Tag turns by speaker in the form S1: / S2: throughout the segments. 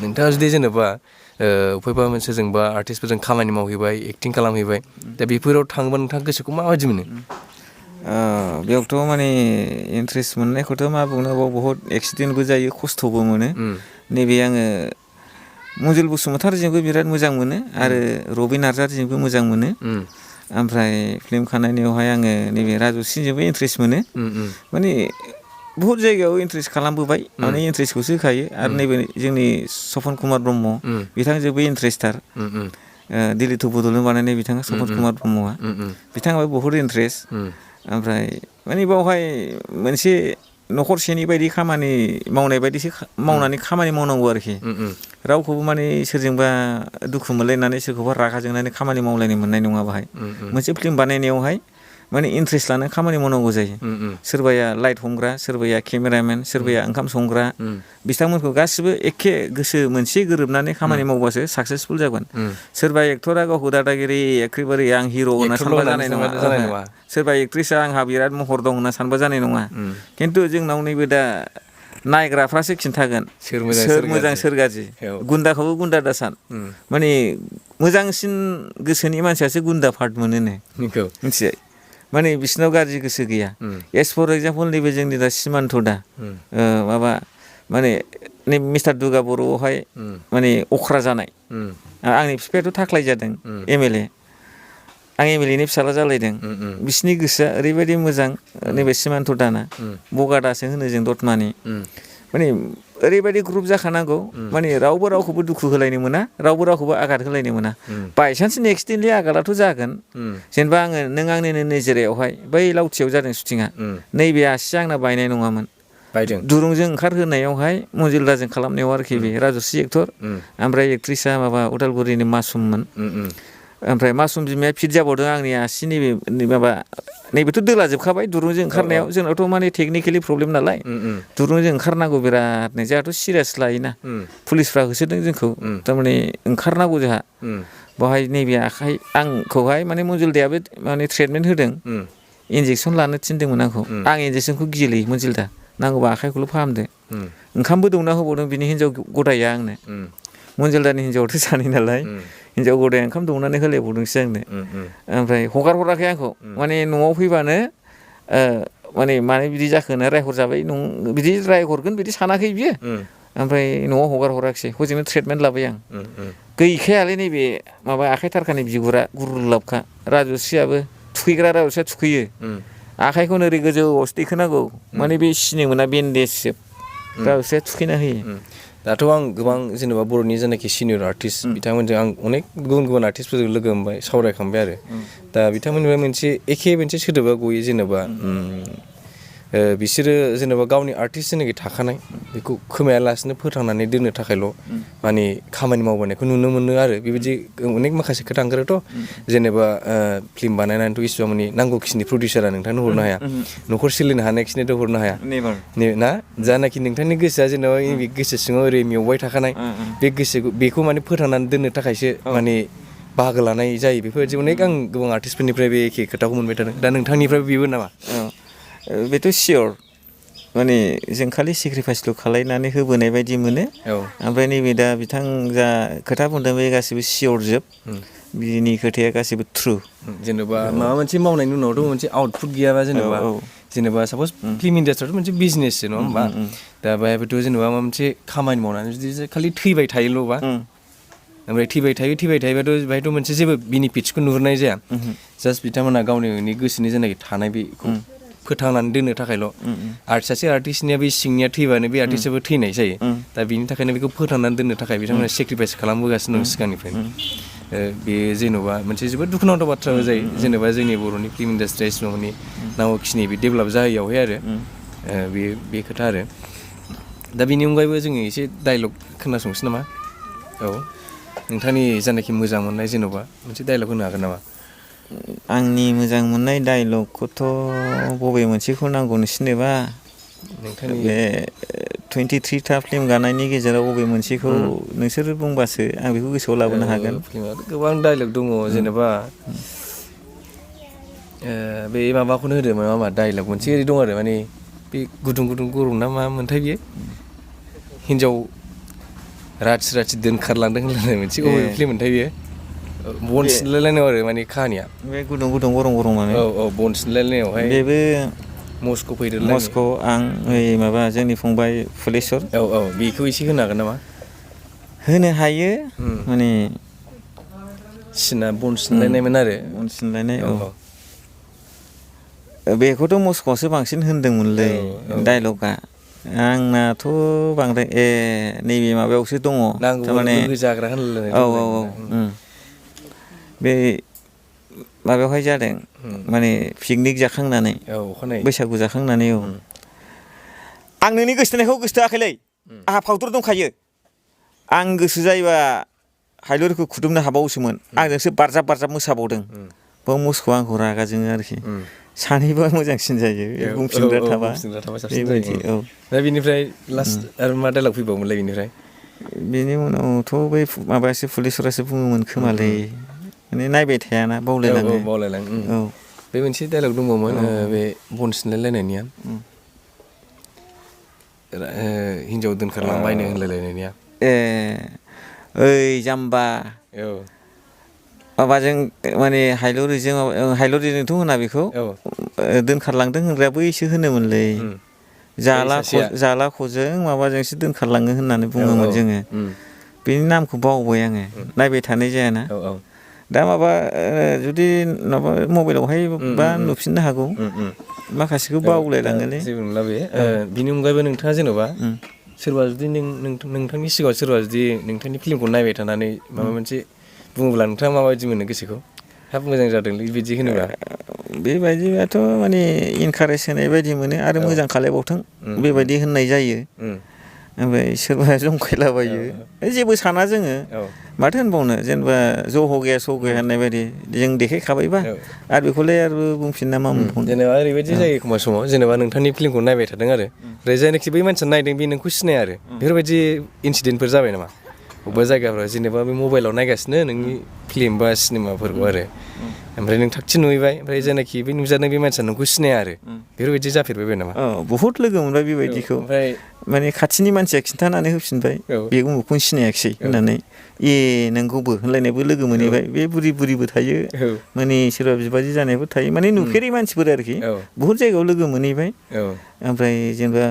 S1: नोंथाङा जुदि जेनेबा बबेबा मोनसे जोंबा आर्टिस्टफोरजों खामानि मावहैबाय एक्टिं खालामहैबाय दा बेफोराव थाङोबा नोंथाङा गोसोखौ माबायदि मोनो
S2: बेयावथ' माने इन्ट्रेस्ट मोननायखौथ' मा बुंनो बहुत एक्सिडेन्टबो जायो खस्थ'बो मोनो नैबे आङो मजिल बसुमतारीजोंबो बिराद मोजां मोनो आरो रबि नार्जारीजोंबो मोजां मोनो ओमफ्राय फिल्म खालामनायावहाय आङो नैबे राजस्रिजोंबो इन्ट्रेस्ट मोनो माने बहुत जायगायाव इन्ट्रेस्ट खालामबोबाय माने इन्ट्रेस्टखौसो होखायो आरो नैबे जोंनि सपन कुमार ब्रह्म बिथांजोंबो इन्ट्रेस्टार दिल्ली टु बड'लेण्ड बानायनाय बिथाङा सपन कुमार ब्रह्मआ बिथाङाबो बहुत इन्ट्रेस्ट ओमफ्राय माने बावहाय मोनसे न'खरसेनि बायदि खामानि मावनाय बायदिसो मावनानै खामानि मावनांगौ आरोखि रावखौबो माने सोरजोंबा दुखु मोनलायनानै सोरखौबा रागा जोंनानै खामानि मावलायनो मोननाय नङा बाहाय मोनसे फिल्म बानायनायावहाय माने इन्ट्रेस्ट लाना खामानि मावनांगौ जायो सोरबाया लाइट हमग्रा सोरबाया केमेरामेन सोरबाया ओंखाम संग्रा बिथांमोनखौ गासिबो एखे गोसो मोनसे गोरोबनानै खामानि मावबासो साक्सेसफुल जागोन सोरबा एक्टरा गावखौ दादागिरि एखेबारे आं हिर' होनना सानबा जानाय नङा सोरबा एक्ट्रिसा आंहा बिराद महर दं होनना सानबा जानाय नङा खिन्थु जोंनाव नैबे दा नायग्राफ्रासो खिन्थागोन सोर मोजां सोर गाज्रि गुन्दाखौबो गुन्दा दासान माने मोजांसिन गोसोनि मानसियासो गुन्दा पार्ट मोनोनो मिथिबाय माने बिसिनाव गाज्रि गोसो गैया एस फर एगजामपल नैबे जोंनि दा सिमान्थ दा माबा माने नै मिस्टार दुगा बर'आवहाय माने अख्रा जानाय आंनि बिफायाथ' थाख्लाय जादों एमएलए आं एमएलएनि फिसाला जालायदों बिसिनि गोसोआ ओरैबायदि मोजां नैबे सिमान्थ दाना बगादासो होनो जों दतमानि माने ओरैबायदि ग्रुप जाखानांगौ माने रावबो रावखौबो दुखु होलायनो मोना रावबो रावखौबो आघात होलायनो मोना बायसान्सनि एक्सिडेन्टलि आघातआथ' जागोन जेनेबा आङो नों आंनिनो नोजोरायावहाय बै लावथियाव जादों शुटिंआ नैबे आसिया आंना बायनाय नङामोन दुरुंजों ओंखारहोनायावहाय मजिलदारजों खालामनायाव आरोखि बे राजस्रि एक्टर ओमफ्राय एक्ट्रिसा माबा उदालगुरिनि मासुममोन ओमफ्राय मासुम बिमाया फिट जाबावदों आंनि आसि नैबे माबा नैबेथ' दोलाजोबखाबाय दुरुंजों ओंखारनायाव जोंनावथ' माने टेकनिकेलि प्रब्लेम नालाय दुरुंजों ओंखारनांगौ बिरादनो जोंहाथ' सिरियास लायोना पुलिसफ्रा होसोदों जोंखौ थारमाने ओंखारनांगौ जोंहा बेवहाय नैबे आखाइ आंखौहाय माने मजिलदायाबो माने ट्रिटमेन्ट होदों इन्जेकसन लानो थिनदोंमोन आंखौ आं इन्जेकसनखौ गियोलै मजिलदा नांगौबा आखाइखौल' फाहामदो ओंखामबो दौना होबावदों बिनि हिन्जाव गदाया आंनो मजिलदानि हिन्जावथ' सानै नालाय हिन्जाव गदाया ओंखाम दौनानै होलायबावदोंसो आंनो ओमफ्राय हगार हराखै आंखौ माने न'आव फैबानो माने बिदि जाखो होनना रायहरजाबाय बिदि रायहरगोन बिदि सानाखै बियो ओमफ्राय न'आव हगार हराखिसै हजोंनो ट्रिटमेन्ट लाबाय आं गैखायालै नैबे माबा आखाइ थारखानि बिगुरा गुरलाबखा राजस्रियाबो थुखैग्रा राजस्रिया थुखैयो आखाइखौनो ओरै गोजौआवसो दैखोनांगौ माने बे सिनो मोना बेन्डेजसो राजस्रिया थुखैना होयो
S1: दाथ' आं गोबां जेनेबा बर'नि जायनाखि सिनियर आर्टिस्ट बिथांमोनजों आं अनेक गुबुन गुबुन आर्टिस्टफोरजों लोगो मोनबाय सावरायखांबाय आरो दा बिथांमोननिफ्राय मोनसे सोदोबा गयो जेनेबा बिसोरो जेनेबा गावनि आर्टिस्ट जेनाखि थाखानाय बेखौ खोमायालासिनो फोथांनानै दोननो थाखायल' माने खामानि मावबोनायखौ नुनो मोनो आरो बेबायदि अनेक माखासे खोथा ओंखारोथ' जेनेबा फिल्म बानायनानैथ' इसिबां माने नांगौखिनि प्रडिउसारा नोंथांनो हरनो हाया न'खर सोलिनो हानायखिनिथ' हरनो हाया ना जानाखि नोंथांनि गोसोआ जेनेबा गोसो सिङाव ओरै मेवबाय थाखानाय बे गोसोखौ बेखौ माने फोथांनानै दोननो थाखायसो माने बाहागो लानाय जायो बेफोरबायदि अनेक आं गोबां आर्टिस्टफोरनिफ्राय बे एखे खोथाखौ मोनबाय थादों दा नोंथांनिफ्राय बेबो नामा
S2: बेथ' सियर माने जों खालि सेक्रिफाइसल' खालायनानै होबोनाय बायदि मोनो ओमफ्राय नैबे दा बिथां जा खोथा बुंदों बे गासिबो सियर जोब बिनि खोथाया गासिबो ट्रु
S1: जेनेबा माबा मोनसे मावनायनि उनावथ' मोनसे आउटपुट गैयाबा जेनेबा सापज फिल्म इन्डास्ट्रियाथ' मोनसे बिजनेससो नङा होमबा दा बेहायबोथ' जेनेबा माबा मोनसे खामानि मावनानै जुदि खालि थैबाय थायोल'बा ओमफ्राय थैबाय थायोबाथ' बेहायथ' मोनसे जेबो बेनिफिट्सखौ नुहुरनाय जाया जास्ट बिथांमोना गावनि गोसोनि जेनाखि थानाय बेखौ फोथांनानै दोननो थाखायल' सासे आर्टिस्टनिया बे सिंनिया थैबानो बे आर्टिस्टआबो थैनाय जायो दा बिनि थाखायनो बेखौ फोथांनानै दोननो थाखाय बिथांमोना सेक्रिफाइस खालामबोगासिनो दं सिगांनिफ्रायनो बेयो जेन'बा मोनसे जोबोद दुखुनांथाव बाथ्राबो जायो जेनेबा जोंनि बर'नि फिल्म इन्डास्ट्रिया इसिबां माने नांगौखिनि बे डेभेलप जायैयावहाय आरो बे खोथा आरो दा बेनि अनगायैबो जोङो एसे डायलग खोनासंसै नामा नोंथांनि जानाखि मोजां मोननाय जेन'बा मोनसे डायलग होनो हागोन नामा
S2: आंनि मोजां मोननाय डायलगखौथ' बबे मोनसेखौ नांगौ नोंसिनोबा बे 23था फिल्म गानायनि गेजेराव बबे मोनसेखौ नोंसोर बुंबासो आं बेखौ गोसोआव लाबोनो हागोन
S1: गोबां डायलग दङ जेनेबा बे माबाखौनो होदो मा डायलग मोनसे ओरै दं आरो माने बे गुदुं गरम ना मा मोनथाय बियो राथि दोनखारलांदों होनलायनाय मोनसे अबे फिल्म मोनथाय बेयो बन सिनलायलायनायाव आरो माने काहानिया
S2: बे गुदुं गरम माने
S1: औ बन सिनलायलायनायावहाय
S2: बेबो
S1: मस्क' फैदो
S2: मस्क' आं ओइ माबा जोंनि फंबाय फुलेस्वर
S1: औ बेखौ एसे होनो हागोन नामा
S2: होनो हायो माने
S1: बन सिनलायनायमोन आरो
S2: बन सिनलायनाय बेखौथ' मस्क'आवसो बांसिन होनदोंमोनलै डाइलगा आंनाथ' बांद्राय नैबे माबायावसो दङ थारमाने
S1: जाग्रा होनलायनाय
S2: औ बे माबायावहाय जादों माने पिकनिक जाखांनानै बैसागु जाखांनानै आं नोंनि गोसोथोनायखौ गोसोथोआखैलै आंहा फाउदुर दंखायो आं गोसो जायोबा हायलुरिखौ खुदुमनो हाबावोसोमोन आंजोंसो बारजाब मोसाबावदों बाव मस्क'आ आंखौ रागा जोङो आरोखि सानैबा मोजांसिन जायो बुंफिनग्रा थाबा बेबायदि
S1: दा बिनिफ्राय लास्ट आरो मा डाइलग फैबावोमोनलाय बिनिफ्राय
S2: बेनि उनावथ' बै माबायासो फुलेस्वरासो बुङोमोन खोमालै माने नायबाय थायाना बावलायलाङो
S1: औ बे मोनसे डाइलग दंबावोमोन बे बन सिनलायलायनायनिया हिन्जाव दोनखारलांबायनो होनलायलायनायनिया
S2: ओइ जाम्बा माबाजों माने हायलुरिजोंथ' होना बेखौ दोनखारलांदों होनग्राया बैसो होनोमोनलै जालाख'जों माबाजोंसो दोनखारलाङो होननानै बुङोमोन जोङो बेनि नामखौ बावबाय आङो नायबाय थानाय जायाना दा माबा जुदि माबा मबाइलावहाय बा नुफिननो हागौ माखासेखौ बावलायलाङोलै
S1: जेबो नंला बे बिनि अनगायैबो नोंथाङा जेन'बा सोरबा जुदि नोंथांनि सिगाङाव सोरबा जुदि नोंथांनि फिल्मखौ नायबाय थानानै माबा मोनसे बुङोब्ला नोंथाङा माबायदि मोनो गोसोखौ हाब मोजां जादोंलै बिदि होनोबा
S2: बेबायदिबाथ' माने इनकारेज होनाय बायदि मोनो आरो मोजां खालायबावथों बेबायदि होननाय जायो ओमफ्राय सोरबा जंखायलाबायो जेबो साना जोङो माथो होनबावनो जेनेबा ज' ह गैया स' गैया होननाय बायदि जों देखायखाबायबा आरो बेखौलाय आरो बुंफिनना मा मोनबावनो
S1: जेनेबा ओरैबायदि जायो एखमबा समाव जेनेबा नोंथांनि फिल्मखौ नायबाय थादों आरो ओमफ्राय जायनाखि बै मानसिया नायदों बे नोंखौ सिनाया आरो बेफोरबायदि इनसिडेन्टफोर जाबाय नामा बबेबा जायगाफ्राव जेनेबा बे मबाइलाव नायगासिनो नोंनि फिल्म बा सिनेमाफोरखौ आरो ओमफ्राय नों थागथि नुहैबाय ओमफ्राय जायनाखि बे नुजादों बे मानसिया नोंखौ सिनाया आरो बेफोरबायदि जाफेरबाय नामा
S2: बहुद लोगो मोनबाय बेबायदिखौ माने खाथिनि मानसिया खिन्थानानै होफिनबाय बे उमुखखौनो सिनायाखिसै होननानै नोंगौबो होनलायनायबो लोगो मोनहैबाय बे बुरिबो थायो माने सोरबा बिबाजै जानायबो थायो माने नुफेरै मानसिफोर आरोखि बहुद जायगायाव लोगो मोनहैबाय ओमफ्राय जेनेबा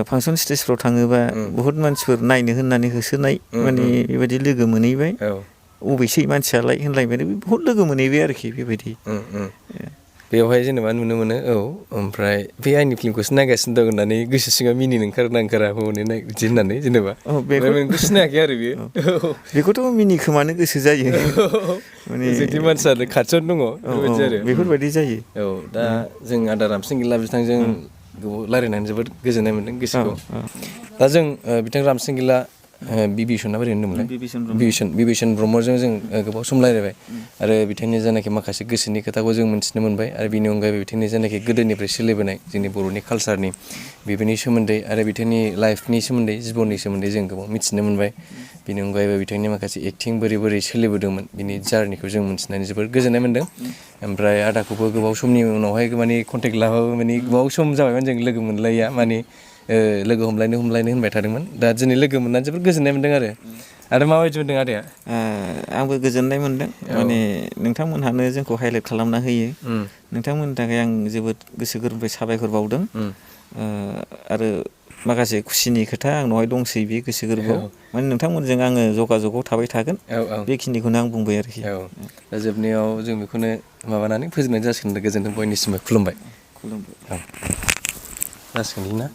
S2: फांसन स्टेजफ्राव थाङोबा बहुद मानसिफोर नायनो होननानै होसोनाय माने बेबायदि लोगो मोनहैबाय अबेसै मानसियालाय होनलायबाय बहुद लोगो मोनहैबाय आरोखि बेबायदि
S1: बेवहाय जेनेबा नुनो मोनो ओमफ्राय बे आंनि फिल्मखौसो नायगासिनो दं होननानै गोसो सिङाव मिनिनो ओंखारोना ओंखारा बिदि होननानै जेनेबा नोंखौ सिनायाखै आरो बेयो
S2: बेखौथ' मिनि खोमानो गोसो जायो
S1: माने जुदि मानसिया खाथियावनो दङ बेबायदि आरो
S2: बेफोरबायदि जायो
S1: दा जों आदा रामसिं गिला बिथांजों गोबाव रायलायनानै जोबोद गोजोननाय मोन्दों गोसोखौ दा जों बिथां रामसिं गिला बिभीषणआ बोरै होनदोंमोनलाय बिभीषण ब्रह्मजों जों गोबाव सम रायलायबाय आरो बिथांनि जायनाखि माखासे गोसोनि खोथाखौ जों मिन्थिनो मोनबाय आरो बिनि अनगायैबो बिथांनि जायनाखि गोदोनिफ्राय सोलिबोनाय जोंनि बर'नि कालसारनि बेफोरनि सोमोन्दै आरो बिथांनि लाइफनि सोमोन्दै जिबननि सोमोन्दै जों गोबां मिथिनो मोनबाय बिनि अनगायैबो बिथांनि माखासे एक्टिं बोरै सोलिबोदोंमोन बिनि जार्निखौ जों मिन्थिनानै जोबोद गोजोननाय मोन्दों ओमफ्राय आदाखौबो गोबाव समनि उनावहाय माने कन्टेक्ट लाबाबो माने गोबाव सम जाबायमोन जों लोगो मोनलायैया माने लोगो हमलायनो होनबाय थादोंमोन दा दिनै लोगो मोननानै जोबोद गोजोननाय मोन्दों आरो माबायदि मोन्दों आदाया
S2: आंबो गोजोननाय मोन्दों माने नोंथांमोनहानो जोंखौ हाइलाइट खालामना होयो नोंथांमोननि थाखाय आं जोबोद गोसो गोरबोनिफ्राय साबायखर बावदों आरो माखासे खुसिनि खोथा आंनावहाय दंसै बे गोसो गोरबोआव माने नोंथांमोनजों आङो जगाजगाव थाबाय थागोन बेखिनिखौनो आं बुंबाय आरोखि
S1: दा जोबनायाव जों बेखौनो माबानानै फोजोबनाय जासिगोन गोजोन्थों बयनिसिमबो खुलुमबाय जासिगोन ना